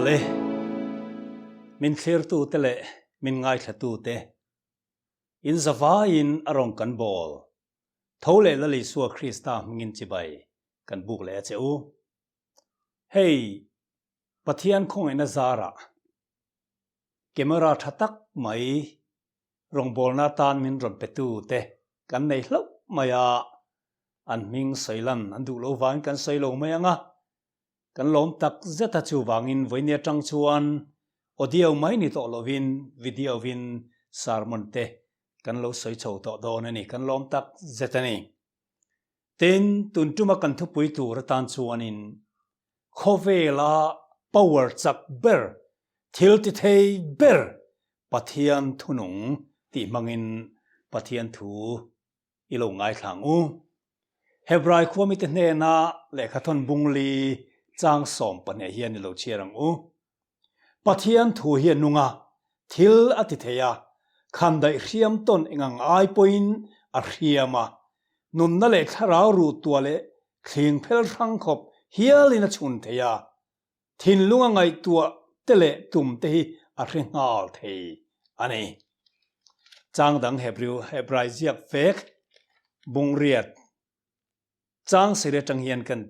Awle, min thlirtute leh min ngaithlatute, in zavaiin a rawn kan bawl tho leh Lal Isua Krista hmingin chibai kan buk leh a che u. Hei, Pathian khawngaihna zarah camera tha tak mai rawngbawlna atan min rawn petu te kan nei hlauh mai a, an hming sawi lan an duh lo vangin kan sawi lo mai ang a, kan lawm tak zet a chuvangin vawiin atang chuan audio mai ni tawh lovin video in sermon te kan lo sawi chho tawh dawn a ni, kan lawm tak zet a ni. Tin, tun tuma kan thupui tur atan chuanin khawvela power chak ber, thil ti thei ber Pathian thunung tih hmangin Pathian thu i lo ngaithla ang u. Hebrai khuamite hnena lehkhathawn bungli chang 12 hian i lo chhiar ang u. Pathian thu hi a nung a, thil a ti thei a, khandaih hriam tawn engang ai pawhin a hriam a, nunna leh thlarau ruh tuah leh thling phel hrang khawp hialin a chhun thei a, thinlung a ngaihtuah te leh tum te hi a hre nghal thei a ni. Chang dang Hebrew Hebrai ziak vek bungriat chang sir atang hian kan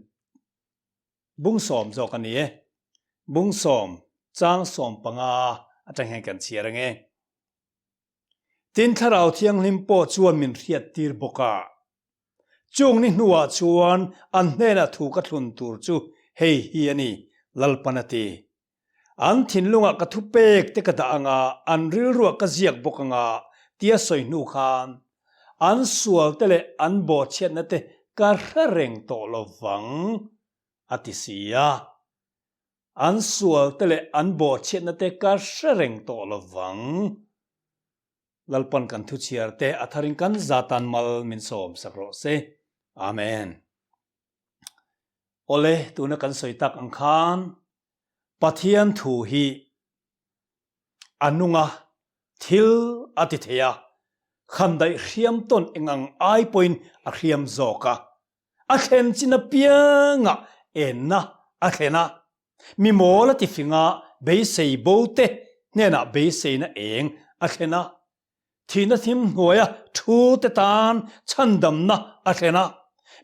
Bung sawm zawk a ni e. Bung sawm, chang 15 atang hian kan chhiar ang e. Tin Thlarau Thianghlim pawh chuan min hriat tir bawk a. Chung ni hnuah chuan an hnenah thu ka thlun tur chu hei hi a ni, Lalpan a ti. An thinlungah ka thupek te ka dah ang a, an rilruah ka ziak bawk ang a, tia sawi hnu khan an sual te leh an bawhchhiatna te ka hre reng tawh lo vang, a ti si a. An sual te leh an bawhchhiatna te ka hre reng tawh lo vang. Lalpan kan thuchhiar te a tharin kan zatan mal min sawm sak rawh se. Amen. Awle, tuna kan sawi tak ang khan Pathian thu hi a nung a, thil a ti thei a, khandaih hriam tawn eng ang ai pawhin a hriam zawk a, a thlen chin apiangah enna a thlen a, mi mawl a ti fing a, beisei bo te hnenah beiseina eng a thlen a, Thihna thim hnuaia thu te tan chhandamna a thlen a,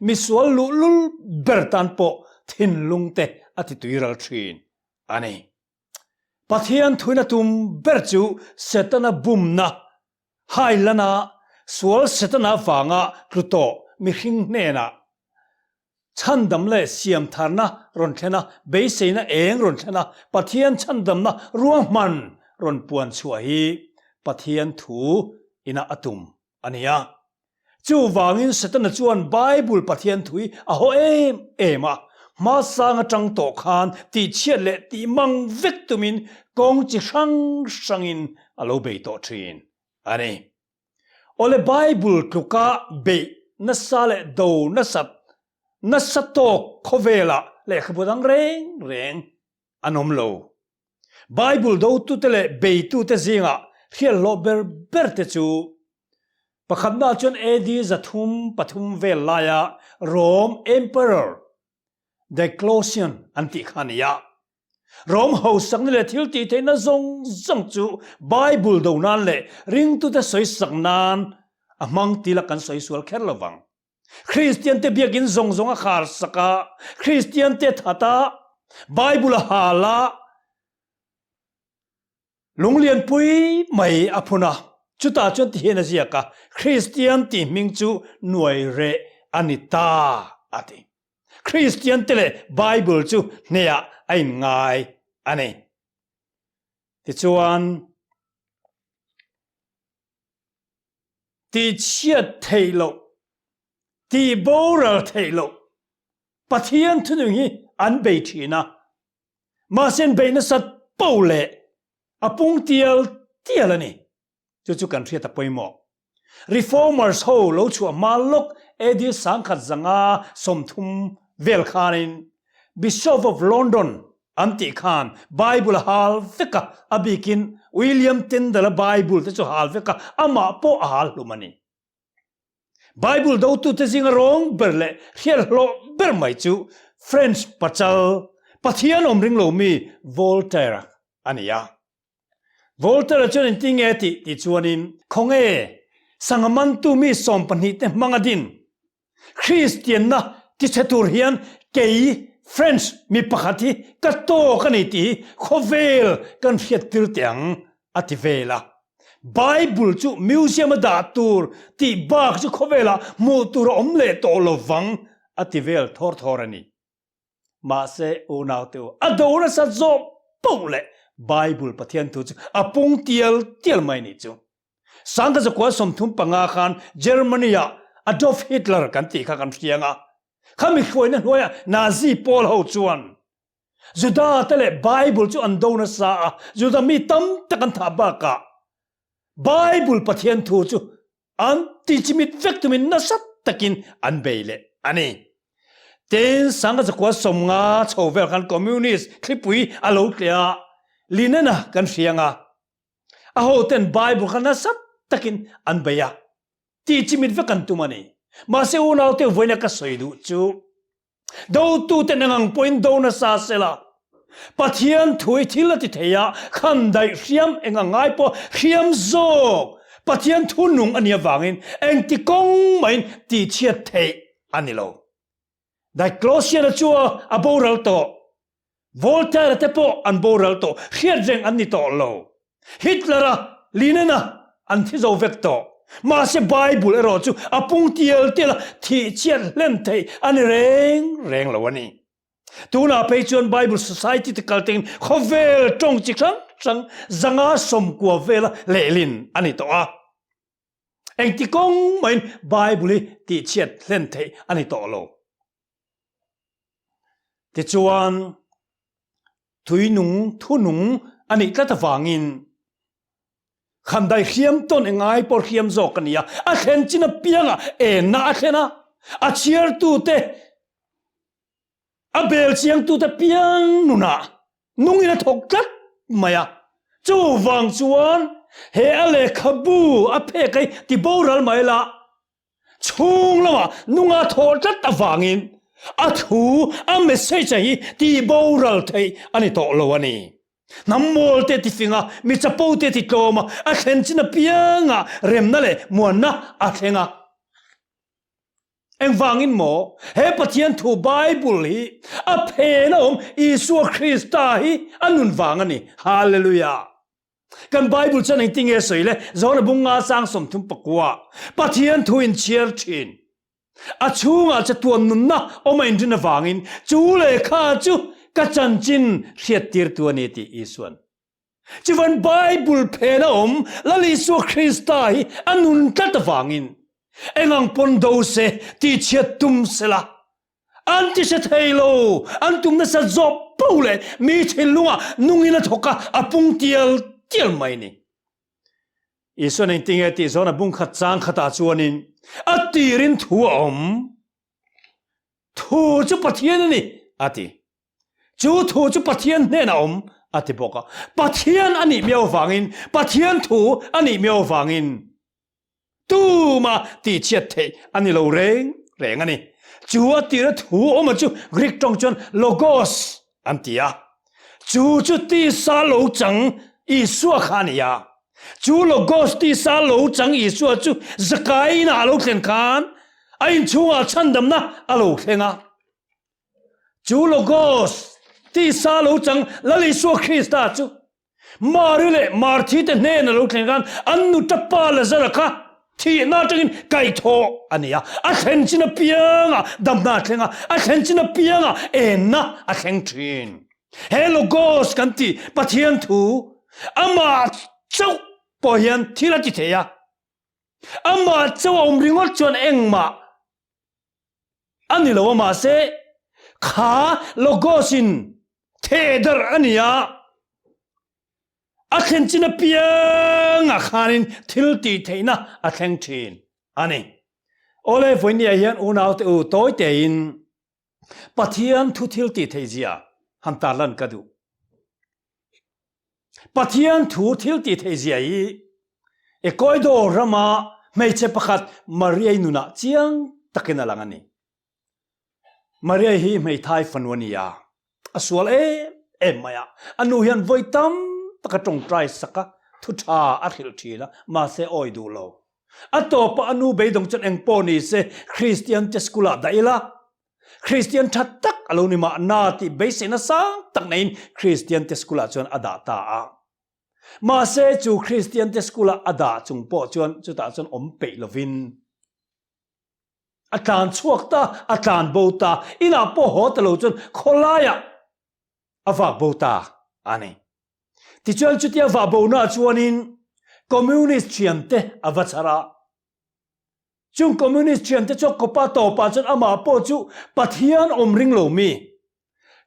misual luhlul ber tan pawh thinlung te a ti tuiral thin a ni. Pathian thuina tum ber chu Setana bumna, hailana sual Setana vanga tlu tawh mihring hnenah Chhandam leh siamtharna rawn thlen a, beiseina eng rawn thlen a, Pathian chhandamna ruahman rawn puan chhuah hi Pathian thu ina a tum a ni a. Chuvangin Setana chuan Bible Pathian thu hi a haw em em a, hmasang atang tawh khan tihchhiat leh tihmang vek tumin kawng chi hrang hrangin a lo bei tawh thin a ni. Awle Bible tluka beih nasa leh do nasat nasa tawk khawvelah lehkhabu dang reng reng an awm lo. Bible dotute leh beitute zingah hriathlawh ber ber te chu pakhatna chuan AD 303 vel laia Rome Emperor Diocletian an tih kha a ni a. Rom hausakna leh thil tih theihna zawng zawng chu Bible do nan leh ringtute sawisak nan a hmang tila kan sawi sual kher lo vang. Kristian te biakin zawng zawng a khar sak a, Kristian te that a, Bible a hal a, Lunglianpui mai a phun a, chutah chuan ti hian a ziak a, Kristian tih hming chu nuai reh a ni ta, a ti. Kristian te leh Bible chu hneah a inngai a ni. Tichuan, tihchhiat theih loh, tihboral theih loh Pathian thunung hi an bei thin a, Mahse an beih nasat po leh a pung tial tial a ni. Chu chu kan hriat a pawimawh. Reformers ho lo chhuah hma lawk AD 1130 vel khanin Bishop of London an tih khan Bible a hal vek a, a bikin William Tyndale-a Bible te chu hal vek a, amah pawh a hal hlum a ni. Bible dotute zinga rawng ber leh hriathlawh ber mai chu French pachal Pathian awm ring lo mi Voltaire a ni a. Voltaire chuan engtin nge a tih tih chuanin khawnge sangha mantu mi 12 te hmang a din Kristianna tichhe tur hian kei French mi pakhat hi ka tawk a ni tih hi khawvel kan hriat tir teh ang a ti vel a. Bible chu museum a dah tur tih bak chu khawvelah hmuh tur a awm leh tawh lo vang a ti vel thawr thawr a ni. Mahse unaute u, a do nasa zawh poh leh Bible Pathian thu chu a pung tial tial mai nih chu. Sangha zakua 35 khan Germany-ah Adolf Hitler kan tih kha kan hriang a. Khami hruaina hnuaiah Nazi pawl ho chuan Juda te leh Bible chu an do nasa a, Juda mi tam tak an thah bakah Bible Pathian thu chu an tichimit vek tumin nasa takin an bei leh a ni. Tin, sangha zakua 50 chho vel khan Communist thlipui a lo tleh a, Lenin-a kan hriang a. A hoten Bible kha nasa takin an bei a, tih chimit vek an tum a ni. Mahse unaute vawiina ka sawi duh chu, dotuten eng ang pawhin do nasa sela, Pathian thu hi thil a ti thei a, khan daih hriam eng ang ngai pawh hriam zawk Pathian thu nung a nih avangin engti kawng mahin tihchhiat theih a ni lo. Diocletian-a chu a boral tawh. Voltaire-a te pawh an boral tawh, hriat reng an ni tawh lo. Hitler-a, Lenin-a an thi zo vek tawh. Mahse Bible erawh chu a pung tial tial a, thih chhiat hlen theih a ni reng reng lo a ni. Tunah phei chuan Bible Society te kal tengin khawvel tawng chi hrang hrang zanga 90 vela lehlin a ni tawh a. Engti kawng mahin Bible hi tih chhiat hlen theih a ni tawh lo. Tichuan, tuinung thunung a nih tlat avangin khandai hriam tawn engai pawh hriam zawk a ni a, a thlen chin apianga enna a thlen a, a chhiartute A bel chiangtute piang nunah nungin a thawk tlat mai a. Chuvang chuan he a lehkhabu a phek hi ti boral mai la, chhung lamah nunga thawh tlat avangin a thu, a message hi ti boral theih a ni tawh lo a ni. Hnam mawl te ti fing a, mi chapo te ti tlawm a, a thlen chin apiangah remna leh muanna a thleng a. Engvangin maw he Pathian thu Bible hi a phen a awm Isua Krista hi a nun vang a ni. Hallelujah! Kan Bible chuan engtin nge sawi le? Johana bung nga sang 39 Pathian thu in chhiar thin. A chhungah chatuan nunna awm a inrin avangin chu lehkha chu ka chanchin hriattirtu a ni tih Isuan Chuvan Bible phen a awm Lal Isua Krista hi a nun tlat avangin engang pawn do se tihchhiat tum sela an ti hre thei lo, an tum nasa zawh po leh mi thinlungah nungin a thawk a, a pung tial tial mai ni. Isuan engtinge tih zawn a bung khat chang khatah chuanin a tirin thu a awm, thu chu Pathian a ni a ti. Chu thu chu Pathian hnenah a awm a ti bawk a. Pathian a nih miau vangin, Pathian thu a nih miau vangin tuma tihchhiat theih a ni lo reng reng a ni. Chu a tira thu awma chu Greek tawng chuan logos an ti a. Chu chu tisa lo chang Isua kha a ni a. Chu logos tisa lo chang Isua chu Zakaina a lo thlen khan a inchhungah chhandamna a lo thleng a. Chu Logos, tisa lo chang Lal Isua Krista chu Mari leh Marthi te hnena lo thleng khan an nuta pa Lazara kha thihna atangin kaihthawh a ni a. A thlen chin apiangah damna a thleng a, a thlen chin apiangah enna a thleng thin. He Logos kan tih Pathian thu amah chauh pawh hian thil a ti thei a. Amah chauh a awm ringawt chuan engmah A ni lo a mahse kha Logos in theh darh a ni a, a thlen chin apiangah khanin thil tih theihna a thleng thin a ni. Awle vawinia hian unaute u tawi tein Pathian thu thil tih theih zia han tarlan ka duh. Pathian thu thil tih theih zia hi Ecuador rama hmeichhe pakhat Maria-i nunah chiang takin a lang a ni. Maria hi hmeithai fanu a ni a. A sual em em mai a. A nu hian vawi tam tak a tawngtai sak a, thu tha a hrilh thin a, mahse awi duh lo. A tawpah a nu beidawng chuan eng pawh ni se Kristian te school ah dah ila, Kristian tha tak a lo ni mahna tih beiseina sang tak neiin Kristian te school ah chuan a dah ta a. Mahse chu Kristian te school ah a dah chung pawh chuan chutah chuan awm peih lovin a tlan chhuak ta, a tlan bo ta, inah pawh haw ta lo chuan khawlaiah a vak bo ta a ni. Tichuan chutia vah bona chuanin Communist thiante a va chhar a. Chung Communist thiante chu a kawpa tawpah chuan amah pawh chu Pathian awm ring lo mi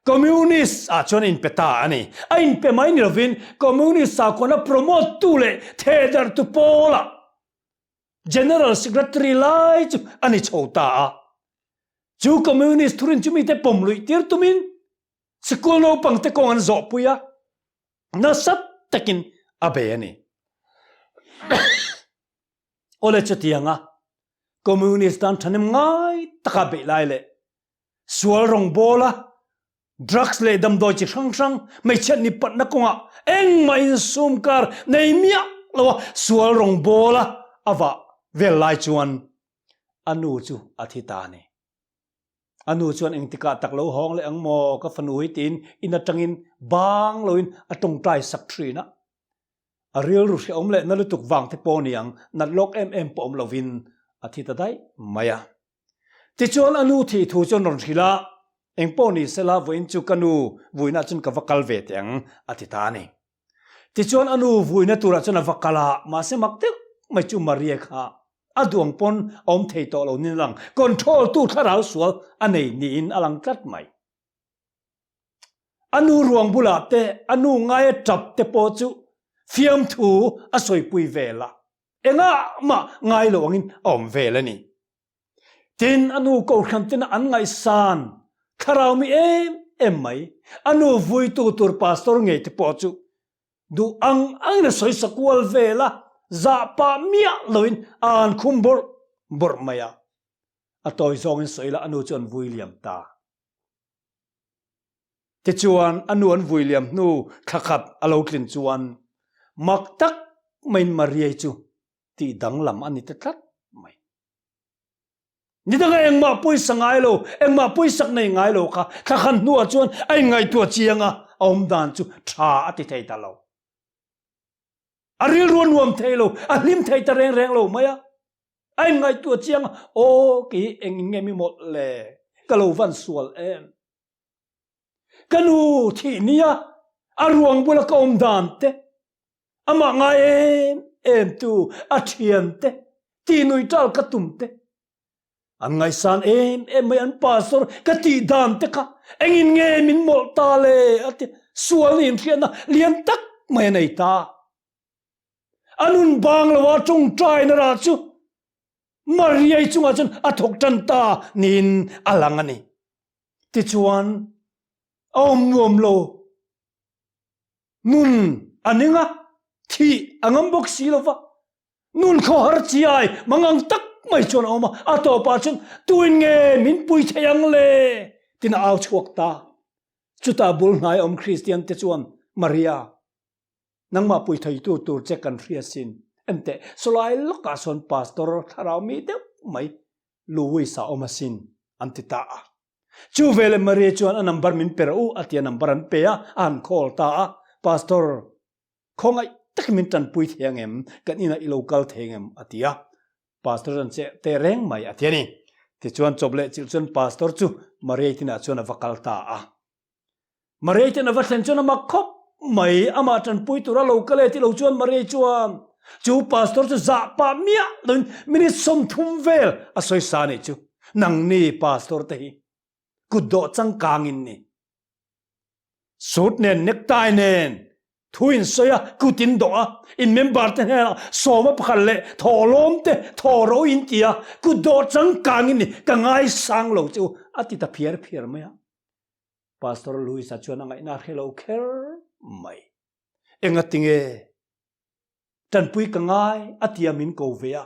Communist ah chuan a inpe ta a ni. A inpe mai ni lovin Communist sakhuana promote tu leh thehdarh tu pawlah General Secretary lai chu a ni chho ta a. Chu Communist thurin chu mite pawm luih tir tumin Sikul naupangte kawng an zawhpui a, nasa takin a bei a ni. Awle chutianga Communist tan thahnem ngai taka beih lai leh sual rawngbawla drugs leh damdawi chi hrang hrang hmeichhiat ni patna kawngah engmah insum kar nei miah loa sual rawngbawla a vah vel lai chuan a nu chu a thi ta a ni. A nu chuan engtikah tak lo hawng leh ang maw ka fanu hi tiin in atangin bang loin a tawngtai sak thin a. A rilru hrehawm leh na lutuk vang te pawh ni ang nat lawk em em pawh awm lovin a thi ta daih mai a. Tichuan a nu thih thu chuan rawn hrilh a, engpawh ni sela vawiin chu ka nu vuinah chuan ka va kal ve teh ang a ti ta a ni. Tichuan a nu vuina turah chuan a va kal a, mahse mak deuh mai chu Maria kha a duang pawn a awm thei tawh lo niin a lang, control tu thlarau sual a nei niin a lang tlat mai. A nu ruang bulah te, a nu ngaia tap te pawh chu fiamthu a sawipui vel a, engah mah ngai lo angin a awm vel a ni. Tin, a nu kohhran tena an ngaihsan thlarau mi em em mai, a nu vuitu tur pastor ngei te pawh chu duh ang angin a sawisa kual vel a, zah pah miah loin a an khum bawrh bawrh mai a. A tawi zawngin sawi la a nu chu an vui liam ta. Tichuan, a nu an vui liam hnu thla khat a lo tlin chuan mak tak maiin Mariai chu tih danglam a ni ta tlat mai. Ni danga engmah pawisa ngai lo, engmah pawisak nei ngai lo kha thlakhan hnuah chuan a inngaihtuah chiang a, a awm dan chu tha a ti thei ta lo. A rilru a nuam thei lo, a hlim thei ta reng reng lo mai a. A inngaihtuah chiang a, aw kei hi engin nge mi mawlh le, ka lo van sual em. Ka nu thih nia a ruang bula ka awm dan te, Amah ngai em em tu a thian te tih nui tal ka tum te an ngaihsan em em mai an pastor ka tih dan te kha engin nge min mawlh ta le a ti sual ni inhriatna lian tak mai a nei ta a nun bang lo a tawngtaina rah chu Mariai chungah chuan a thawk tan ta niin a lang a ni tichuan a awm nuam lo Nun a ning a, thih a ngam bawk si lo va. Nun khawhar chiai mangang tak mai chuan a awm a, a tawpah chuan tuin nge min pui thei ang le? tiin a au chhuak ta. Chutah bul hnai awm Kristian te chuan, Maria, nangmah pui theitu tur che kan hria sin. Enteh, sawlai lawkah sawn pastor thlarau mi deuh mai Louis a awm asin, an ti ta a. Chu veleh Maria chuan a number min pe rawh u a ti a, number an pe a, a han call ta a, Pastor, khawngaih takin min tanpui thei ang em, kan inah i lo kal thei ang em a ti a, Pastor chuan che teh reng mai a ti a ni. Tichuan chawp leh chilh chuan Pastor chu Maria tinah chuan a va kal ta a. Maria ten a va thlen chuan a mak khawp mai, amah tanpui tura lo kal e ti lo chuan Maria chuan chu pastor chu zah pah miah loin minute 30 vel a sawi sa nih chu. Nangni pastor te hi kutdawh changkang in ni. Suit nen necktie nen thu in sawi a, kut in dawh a, in member te hnenah sawma pakhat leh thawhlawm te thaw ro in ti a, kutdawh changkang in ni, ka ngaisang lo che u a ti ta phiar phiar mai a. Pastor Louis-a chuan a ngaihna a hre lo kher mai. Engatinge tanpui ka ngai a tia min ko ve a,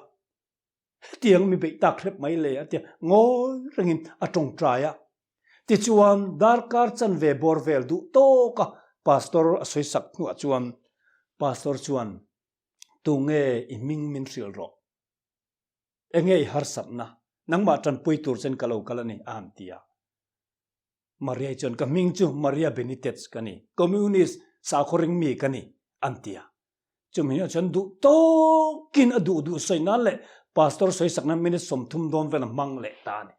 hetiang mi beih tak hrep mai le a tia ngawi rengin a tawngtai a. Tichuan, darkar chanve bawr vel duh tawka Pastor a sawi sak hnuah chuan Pastor chuan, Tunge i hming min hrilh rawh? Enge i harsatna? Nangmah tanpui tur chen ka lo kal a ni, a han ti a. Maria chuan, Ka hming chu Maria Benitez ka ni, Communist sakhaw ring mi ka ni, an ti a. Chumi hnuah chuan duh tawkin a duh duh sawi nan leh Pastor sawi sak nan minute 30 dawn vel a hmang leh ta a ni.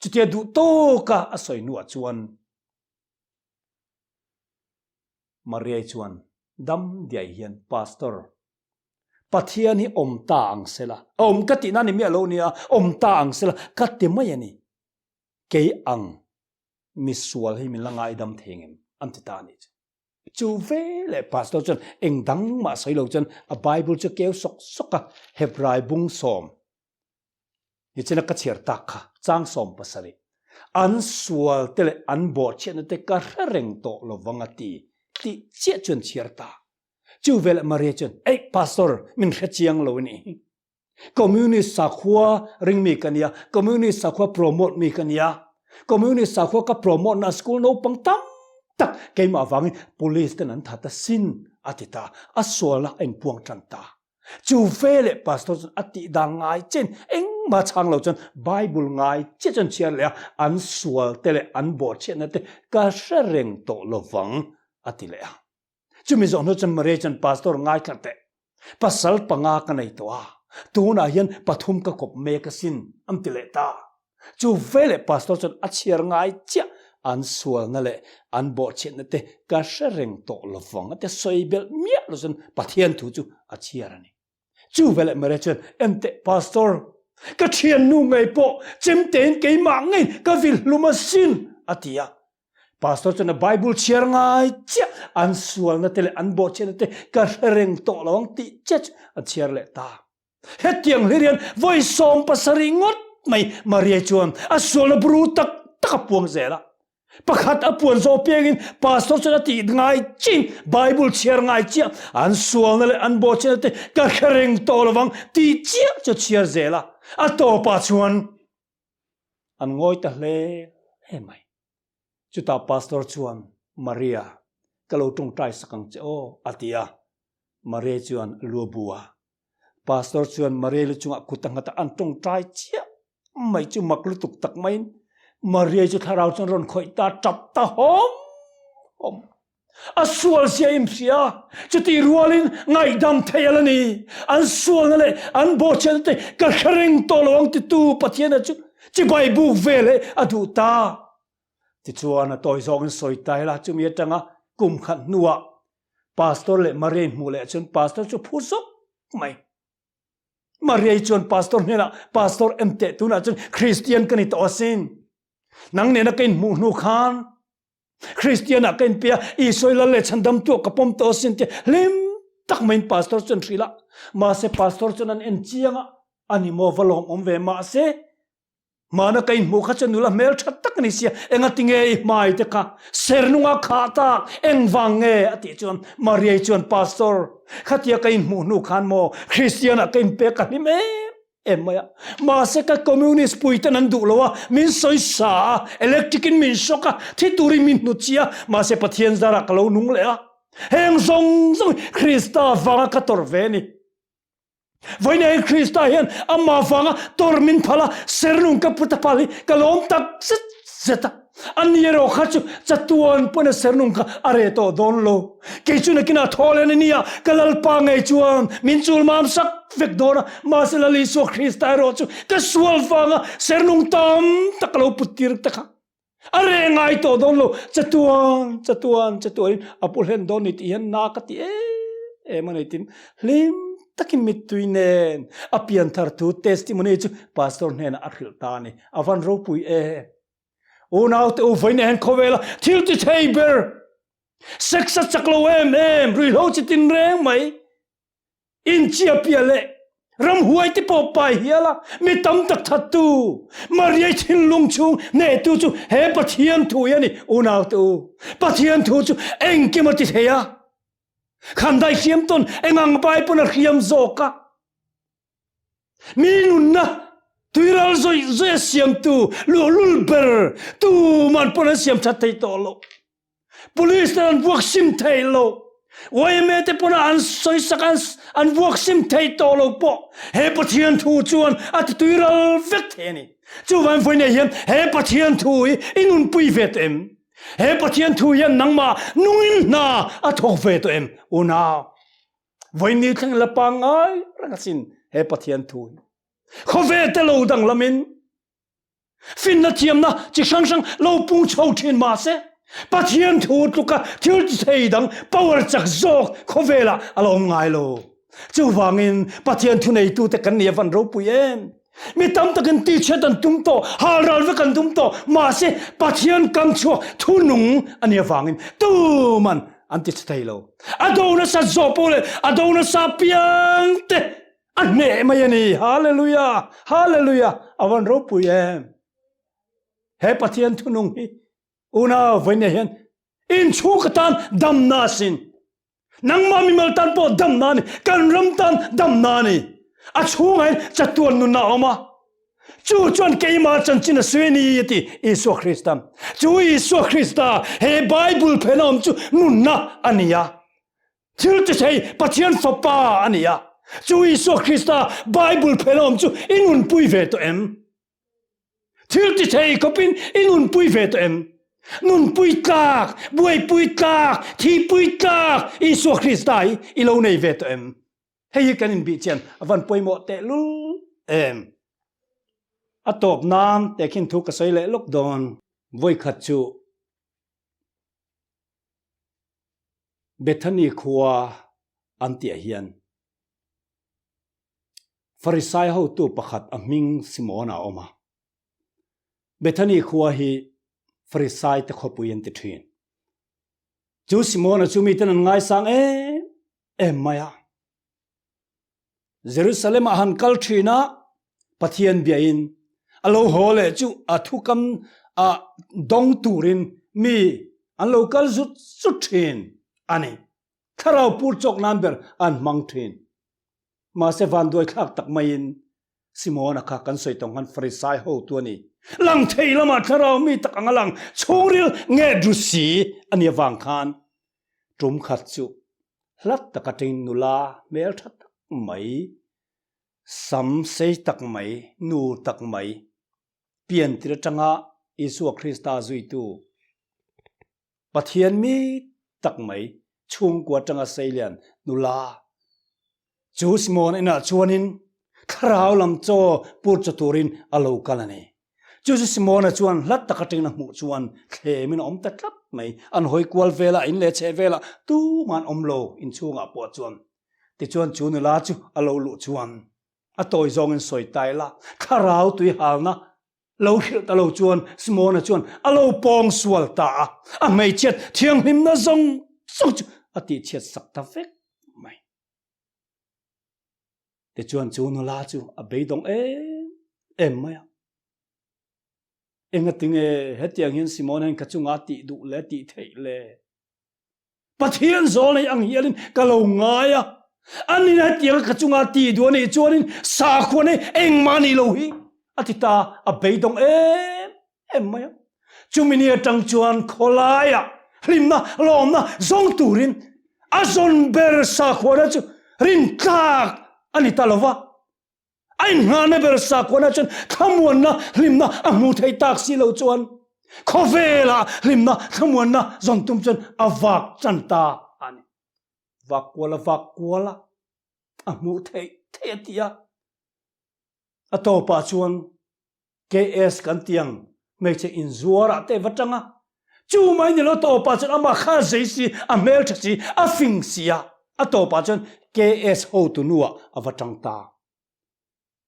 Chutia duh tawka a sawi hnuah chuan Maria chuan dam diai hian, Pastor, Pathian hi awm ta ang sela, a awm ka tihna ni miah lo nia, awm ta ang sela ka ti mai a ni. Kei ang misual hi min la ngaidam thei ngem? An ti ta a nih chu. Chu ve leh pastor chuan eng dang mah sawi lo chuan a Bible chu keu sawk sawk a, Hebrai bung sawm nichina ka chhiar tak kha chang 17 an sual te leh an bawhchhiatna te ka hre reng tawh lovang a ti tih chiah chuan chhiar ta. Chu ve leh Maria chuan, Eih pastor, min hre chiang lo a nih hi. Communist sakhua ring mi ka nia, Communist sakhua promote mi ka nia. Communist sakhua ka promote na school naupang tam tak keimah avangin police ten an that a sin a ti ta. A sualna a inpuang tan ta. Chu veleh pastor chuan a tih dan ngai chen engmah chhang lo chuan Bible ngai chiah chuan chhiar leh a, an sual te leh an bawhchhiatna te ka hre reng tawh lovang a ti leh a. Chumi zawh hnu chuan Maria chuan Pastor ngaithla teh, pasal panga ka nei tawh a, tunah hian pathum ka kawp mek asin an ti leh ta. Chu veleh Pastor chuan a chhiar ngai chiah, an sualna leh an bawhchhiatna te ka hre reng tawh lovang a ti sawi belh miah lo chuan Pathian thu chu a chhiar a ni. Chu veleh Maria chuan, Enteh Pastor, ka thiannu ngei pawh chemtein keimah ngei ka vil hlum asin, a ti a. Pastor chuan a Bible chhiar ngai chiah, an sualna te leh an bawhchhiatna te ka hre reng tawh lo ang tih chiah chu a chhiar leh ta. Hetiang hlir hian vawi 70 ngawt mai Maria chuan a sualna bru tak tak a puang zel a. Pakhat a puan zawh piangin pastor chuan a tih ngai chin Bible chhiar ngai chiah an sualna leh an bawhchhiatna te ka hre reng tawh lovang tih chiah chu chhiar zel a. A tawpah chuan an ngawi ta hle hle mai. Chutah pastor chuan Maria ka lo tawngtai sak ang che aw a ti a. Maria chuan a lu a bu a. Pastor chuan Maria lu chungah kut a nghat a, an tawngtai chiah mai chu mak lutuk tak maiin Maria chu thlarau chuan rawn khawih ta tap ta hawm hawm. A sual zia in hria, chutih rualin ngaihdam theih a la ni. An sualna leh an bawhchhiatna te ka hre reng tawh lo ang titu Pathiana chu chibai buk ve leh a duh ta. Tichuan a tawi zawngin sawi ta ila chumi atanga kum khat hnuah Pastor leh Maria hmuh leh chuan Pastor chu phu zawk mai. Maria chuan Pastor hnenah Pastor em teh tunah chuan Christian ka ni tawh asin. Nang nena ka inhmuh hnu khan Christian ah ka inpe a, Isua i lal leh chhandam tuah ka pawm tawh asin tia hlim tak maiin Pastor chuan hrilh a. Mahse Pastor chuan an en chiang a, ani maw va lawmawm ve mahse Hmana ka inhmuh kha chu nula hmel tha tak a ni sia, engatinge i hmai te kha sernunga khah tak, engvang nge? a tih chuan Mariai chuan Pastor, khatia ka inhmuh hnu khan maw Kristian ah ka inpek ka hlim em em mai a, mahse ka Communist pui ten an duh lo a, min sawi sa a, electric in min shock a, thi turin min hnut chi a, mahse Pathian zarah ka lo nung leh a, heng zawng zawng hi Krista vanga ka tawrh ve a ni. Vawiin hian Krista hian amah vanga tawr min phal a, sernung ka put a phal hi ka lawm tak zet zet a. Ani erawh kha chu chatuan pawn a sernung kha a reh tawh dawn lo. Kei chu nakinah thaw len a nia, ka Lalpa ngei chuan min chul mam sak vek dawn a, mahse Lal Isua Krista erawh chu ka sual vanga sernung tam tak ka lo put tir ta kha. A reh ngai tawh dawn lo, chatuan, chatuan, chatuanin a pu hlen dawn ni tih hian na ka ti em em a ni tin hlim takin mittui nen a pianthar thu testimony chu pastor hnenah a hrilh ta a ni. A van ropui em. Unaute u vawiin hian khawvela thil ti thei ber, sex a chak lo em em, ruihhlo chi tin reng mai, Inchiapia leh ramhuai te pawh pai hial a, mi tam tak thattu, Mariai thinlung chhung hnehtu chu he Pathian thu hi a ni, unaute u. Pathian thu chu engkim a ti thei a, khandai hriam tawn engang pai pawn a hriam zawk a, mi nunna. Tuiral zawih zawih a siamtu luhlul ber tuman pawn an siam that thei tawh lo. Police ten an vuak sim thei lo. YMA te pawn an sawisak an an vuak sim thei tawh lo pawh he Pathian thu chuan a ti tuiral vek thei a ni. Chuvangin vawiinah hian he Pathian thu hi i nunpui ve tawh em? He Pathian thu hian nangmah nungin hna a thawk ve tawh em? Unau, vawiin ni thleng la pangngai reng asin he Pathian thu hi. Khawvel te lo danglamin finna thiamna chi hrang hrang lo pung chho thin mahse Pathian thu tluka thil ti thei dang power chak zawk khawvelah a lo awm ngai lo. Chuvangin Pathian thu neitute kan nih avan ropui em. Mi tam takin tihchhiat an tum tawh, halral vek an tum tawh, mahse Pathian kam chhuak thu nung a nih avangin tuman an ti chhe thei lo. A do nasa zawh pawh leh a do nasa piang te A hneh mai a ni. Hallelujah! Hallelujah! A van ropui em! He Pathian thunung hi unau vawinia hian inchhung ka tan damna a sin. Nangmah mimal tan pawh damna a ni. Kan ram tan damna a ni. A chhungah hian chatuan nunna a awm a. Chu chuan keimah chanchin a sawi a ni a ti Isua Krista. Chu Isua Krista he Bible phena awm chu nunna a ni a. Thil ti thei Pathian Fapa a ni a, chu Isua Krista Bible phel awm chu i nunpui ve tawh em? Thil ti thei khawpin i nunpui ve tawh em? Nunpui tlak, buaipui tlak, thihpui tlak Isua Krista hi i lo nei ve tawh em? Hei hi kan inbih chian a van pawimawh tehlul em? A tawp nan tehkhin thu ka sawi leh lawk dawn. Vawikhat chu Bethany khua an tihah hian Farisai hotu pakhat a hming Simona a awm a. Bethany khua hi Farisai te khawpui an ti thin. Chu Simona chu miten an ngaisang em em mai a. Jerusalem ah han kal thin a, Pathian biain a lo haw leh chu a thukam a dawng turin mi an lo kal zut zut thin a ni. Thlarau pur chawk nan ber an hmang thin. Mahse vanduai thlak tak maiin Simona kha kan sawi tawng khan Farisai hotu a ni. Lang thei lamah thlarau mi tak anga lang chhungril nge dru si a nih avang khan tum khat chu Hlat tak atangin nula hmeltha tak mai, sam sei tak mai, nu tak mai, piantir atanga Isua Krista zuitu, Pathian mi tak mai, chhungkua atanga seilian nula chu Simon inah chuanin thlarau lam chaw pur chaw turin a lo kal a ni. Chu chu Simona chuan hlat tak atangin a hmuh chuan thlemin a awm ta tlat mai. An hawi kual velah, in leh chheh velah tumah an awm lo inchhungah pawh chuan. Tichuan chu nula chu a lo luh chuan a tawi zawngin sawi ta ila, thlarau tui halna lo hrilh ta lo chuan Simona chuan a lo pawng sual ta a, a hmeichhiat thianghlimna zawng zawng chu a tihchhiat sak ta vek mai. Tichuan chu nula chu a beidawng em em mai a. Engatinge hetiang hian Simon hian ka chunga tih duh le tih theih le? Pathian zawl nei ang hialin ka lo ngai a. Anin hetianga ka chunga tih duh a nih chuanin sakhua nei engmah nih lo hi a ti ta, a beidawng em em mai a. Chumi ni atang chuan khawlaiah hlimna, lawmna zawng turin a zawn ber sakhuana chu rintlak a ni ta lo va. A inngahna ber sakhuana chuan thlamuanna, hlimna a hmu thei tak si lo chuan khawvelah hlimna, thlamuanna zawn tum chuan a vak tan ta a ni. Vak kual a vak kual a, a hmuh theih theih a ti a. A tawpah chuan KS kan ti ang, hmeichhe inzuar ah te va tang a, chu mai ni lo tawpah chuan amah kha a zei si, a hmeltha si, a fing si a, a tawpah chuan KS hotu nu ah a va tang ta.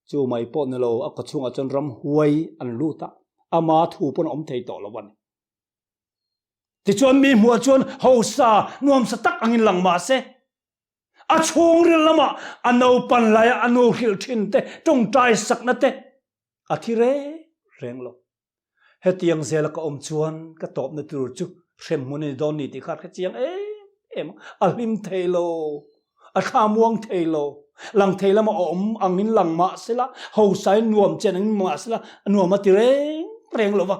Chu mai pawh ni lo, a kawchhungah chuan ramhuai an lut a, ama thu pawn a awm thei tawh lo a ni. Tichuan mi hmuah chuan hausa nuamsa tak angin lang mah se, A chhungril lamah a naupan laia a nu hrilh thin te, tawngtai sakna te a thi reng reng lo. Hetiang zela ka awm chuan ka tawpna tur chu hremhmun a ni dawn ni tih kha a hre chiang em em a, a hlim thei lo, a thla muang thei lo. Lang thei lama awm angin lang mah sela, hausain nuam chen angin mah sela, nuam a ti reng reng lo va.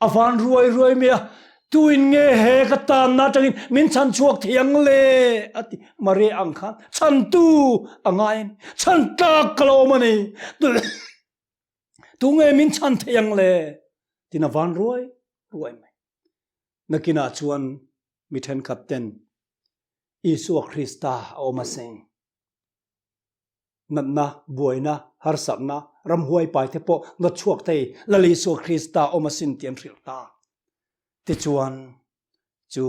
A van ruai ruai mai a, tuin nge he ka tanna atangin min chhan chhuak thei ang le? a ti. Maria ang khan chhantu a ngai a ni. Chhan tlak ka lo awm a ni. Tunge min chhan thei ang le? Tin a van ruai ruai mai. Nakinah chuan mi thenkhat ten Isua Krista a awm a seng. Natna, buaina, harsatna, ramhuai pai te pawh nawt chhuak thei Lal Isua Krista awm asin tih an hrilh ta. Tichuan, chu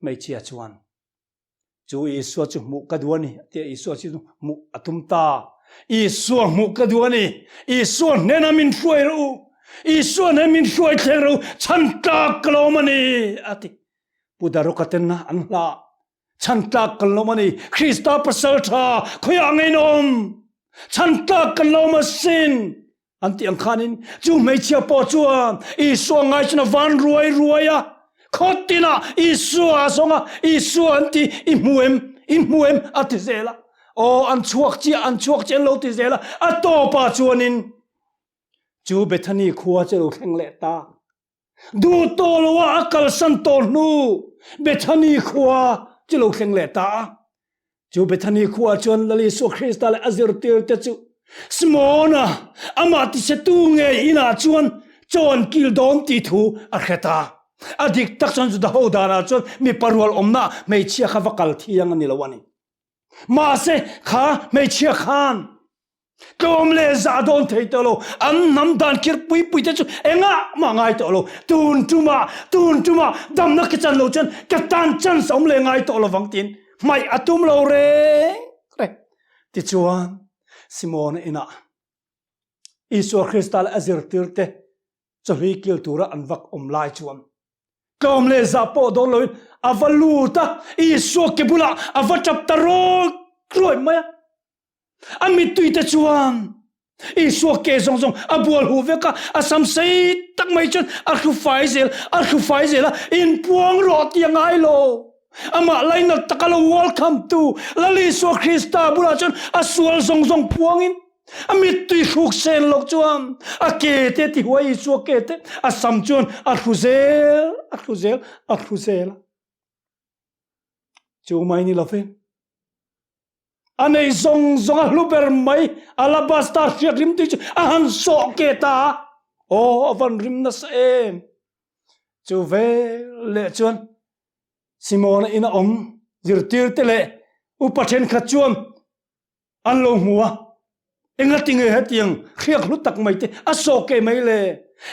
hmeichhia chuan, Chu Isua chu hmuh ka duh a ni, a ti a, Isua chu hmuh a tum ta. Isua hmuh ka duh a ni, Isua hnenah min hruai rawh u, Isua hnen min hruai thleng rawh u, chhan tlak ka lo awm a ni, a ti. Pu Daruka ten an hlah Chhan tlak kan lawm a ni. Krista pasal tha khawiah ngei na awm? Chhan tlak kan lawm asin. An ti ang khanin chu hmeichhia pawh chuan Isua ngai chuan a van ruai ruai a. Khaw tinah Isua a zawng a, Isua an ti, i hmu em? I hmu em? A ti zel a. Aw, an chhuak chiah, an chhuak chiah an lo ti zel a. A tawpah chuanin chu Bethany khua chu a lo thleng leh ta. Duh tawh lo a a kalsan tawh hnu Bethany khua chu lo thleng leh ta a. Chu Bethany khua chuan Lal Isua Krista leh a zirtirte chu Simona amah tichhetu ngei inah chuan chaw an kil dawn tih thu a hre ta. A dik tak chuan Juda ho danah chuan mipa rual awmna hmeichhia kha va kal thiang a ni lo a ni. Mahse kha hmeichhia khan Tlawm leh zah dawn thei tawh lo, an hnam dan khir pui pui te chu engah mah ngai tawh lo. Tun tumah, tun tumah damna ka chan lo chuan ka tan chance a awm leh ngai tawh lovang tiin hmaih a tum lo reng reng. Tichuan, Simona inah Isua Krista leh a zirtirte chawhlui kil tura an vak awm lai chuan tlawm leh zah pawh dawn loin a va lut a, Isua ke bulah a va tap ta rawih rawih mai a. A mittui te chuan Isua ke zawng zawng a bual huh vek a, a sam sei tak mai chuan a hru fai zel, a hru fai zel a, inpuang rawh tih a ngai lo. Amah lainat taka lo welcome tu Lal Isua Krista bulah chuan a sual zawng zawng puangin a mittui hruk sen loh chuan a ke te ti huai Isua ke te a sam chuan a hru zel, a hru zel, a hru zel a. Chu mai ni lovin. A nei zawng zawng a hlu ber mai, alabaster hriak rim tui chu a han sawh ke ta a. Aw, a van rim nasa em! Chu vel leh chuan Simona ina awm zirtirte leh upa thenkhat chuan an lo hmu a, Engatinge hetiang hriak hlu tak mai te a sawh ke mai le?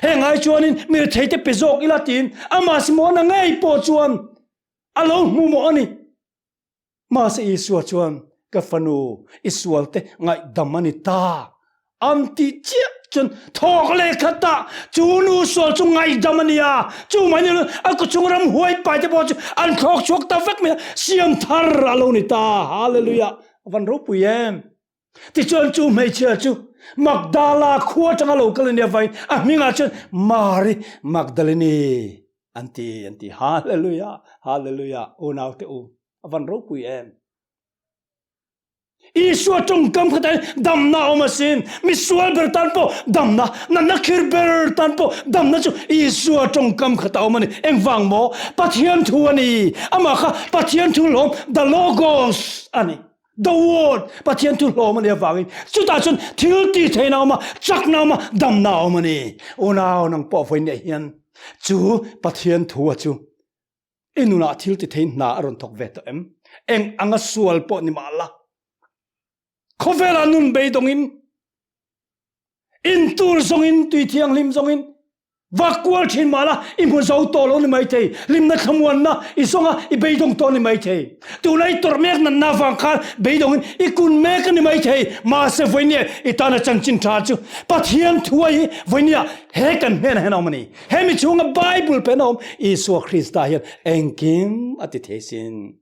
Heng ai chuanin mi retheite pe zawk ila tiin amah Simona ngei pawh chuan a lo hmu mawh a ni. Mahse Isua chuan, Ka fanu, i sualte ngaihdam a ni ta, an tih chiah chuan thawk leh khatah chu nu sual chu ngaihdam a ni a, chu mai ni lo a kawchhung ram huai pai te pawh chu an thlawk chhuak ta vek mai a, siam thar a lo ni ta. Hallelujah! A van ropui em! Tichuan chu hmeichhia chu Magdala khua atanga lo kal a nia vain a hmingah chuan Mari Magdalene an ti an ti. Hallelujah! Hallelujah! Unaute u, a van ropui em! Isua tawngkam kha tan damna awm asin. Misual ber tan pawh damna, natna khir ber tan pawh damna chu Isua tawngkam kha ta awm a ni. Engvang maw? Pathian thu a ni. Amah kha Pathian thu hlawm, the Logos a ni. The Word, Pathian thu hlawm a nih avangin chutah chuan thil tih theihna a awm a, chakna a awm a, damna a awm a ni. Unau nang pawh vawiin leh hian chu Pathian thu a chu i nunah thil ti thei hna a rawn thawk ve tawh em? Eng anga sual pawh ni mah la, khawvelah nun beidawngin In tur zawngin, tui thianghlim zawngin vak kual thin mah la, i hmu zo tawh lo ni maithei. Hlimna thlamuanna i zawng a, i beidawng tawh ni maithei. Tuna i tawrh mek natna avang khan beidawngin i kun mek a ni maithei. Mahse vawinia i tana chanchin tha chu Pathian thuai hi vawinia he kan hnenah hian a awm a ni. Hemi chhunga Bible pen a awm Isua Krista hian engkim a ti thei sin.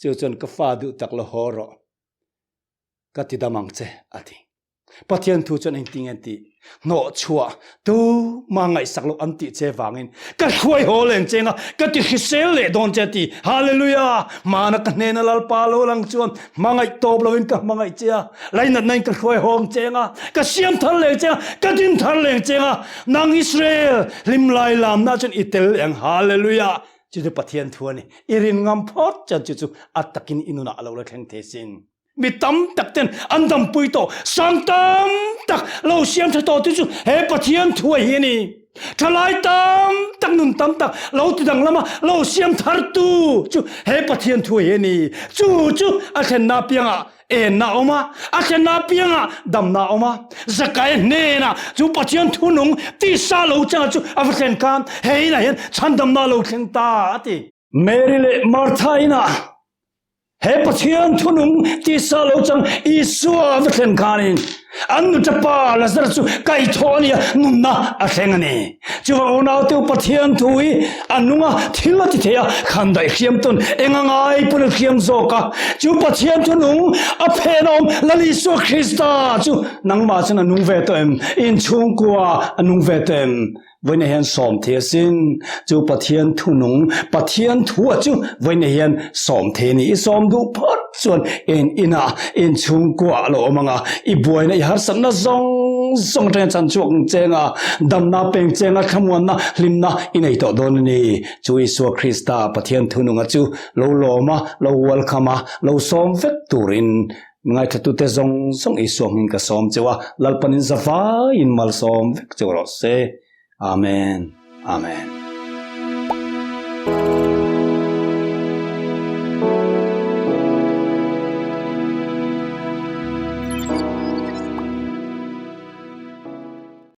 Chu chuan ka fa duh tak la haw rawh, ka ti dam ang che a ti. Pathian thu chuan engtin nge tih? Hnawh chhuah tu ma ngaihsak loh an tih che vangin ka hruai haw leng cheng a, ka ti hrisel leh dawn che a ti. Hallelujah! Mana ka hnena Lalpa lo lang chuan hmangaih tawp loin ka hmangaih che a, lainatna in ka hruai hawng cheng a, ka siam thar leng cheng a, ka din thar leng cheng a, nang Israel hlim lai lamna chuan i tel leh ang. Hallelujah! Chu chu Pathian thu a ni. I rin ngam phawt chuan chu chu a takin i nunah a lo la thleng thei sin. Mi tam tak ten an dampui tawh, sang tam tak lo siam tha tawh te chu he Pathian thu a hi a ni. Thalai tam tak nun tam tak lo ti danglam a lo siam thar tu chu he Pathian thu hi a ni. Chu chu a thlenna piangah enna a awm a, a thlenna piangah damna a awm a. Zakai hnenah chu Pathian thu nung tisa lo changa chu a va thlen khan he inah hian chhandamna a lo thleng ta a ti. Mary leh Martha inah He Pathian thunung tisa lo chang Isua va thlen khanin an nutapa Lazarus chu kaihthawh a ni a, nunna a thleng a ni. Chuvang unaute u Pathian thu hi a nung a, thil a ti thei a, khandaih hriam tawn eng a ngai pawn a hriam zawk a. Chu Pathian thunung a phen a awm Lal Isua Krista chu nangmah chuan a nung ve tawh em? Inchhungkua a nung ve tawh em? Vawiinah hian sawm thei asin. Chu Pathian thunung, Pathian thua chu vawiinah hian sawm thei a ni. I sawm duh phawt chuan in inah, in chhungkuaah a lo awm ang a, i buaina, i harsatna zawng zawng atangin chan chhuak ang cheng a, damna peng cheng a, thlamuanna, hlimna i nei tawh dawn a ni. Chu Isua Krista, Pathian thununga chu lo lawm a, lo welcome a, lo sawm vek turin Ngaithlatute zawng zawng Isua hming ka sawm cheu a, Lalpanin zavaiin malsawm vek cheu rawh se. Amen. Amen.